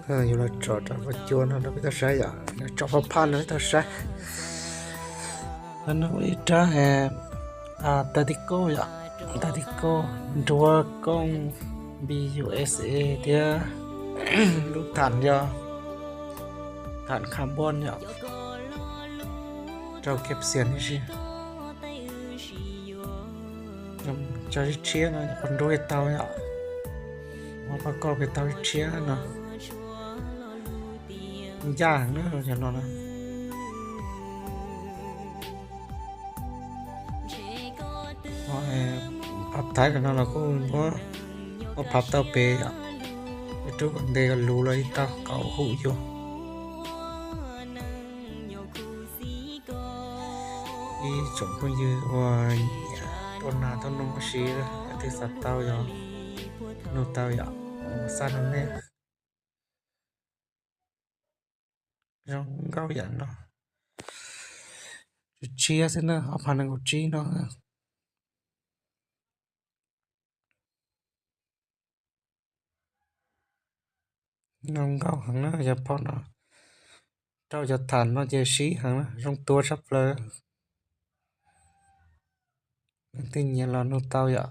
ເອີ ຢູ່ລະຈອດປະຈວນເນາະ ໄປເທົ່າໃສອະ ຈອດພະພັນໄປເທົ່າໃສ ອັນນັ້ນອີກຈະແຮ ອາ ຕາຕິໂກຍະ ຕາຕິໂກ ດັວກອງ ບີ ຢູ ເອສ ເອ ເດຍ ລູກຖານຍະ ຖານຄາບອນຍະ ເຈົ້າເກັບສຽນນີ້ຊິ ເຈົ້າຊິເຊຍເນາະ ຄົນໂດຍເຕົາຍະ ມາປະກອບເປັນເຕົາເຊຍເນາະ ຢ່າງເດີ ຢ່າງນັ້ນນະ ໂອ້ຍ ປັບໄທກັນເນາະ ລາວກໍບໍ່ ບໍ່ປັບເຕົາເປຍະ ໄປທຸກອັນເດກໍຮູ້ແລ້ວ ອີເຕົາກໍຮູ້ຢູ່ ອີສົມຜູ້ຢືນວ່າ ຕົ້ນໜ້າຕົ້ນນົງຊິ ອາທິສາເຕົາຢອ ນູເຕົາຢອ ສານແມ່ ຍອງເກົ້າຢານເນາະ ເຊຍຊິເນາະ ເອົາພານັງກຸຈີເນາະ ຍອງເກົ້າຫັງນະ ຢ່າພອນເນາະ ເຈົ້າຢ່າຖານເນາະ ເຈຊີຫັງນະ ຢອງຕົວຊັບເລີ ຕິງເຍລອນູເຕົາຢອ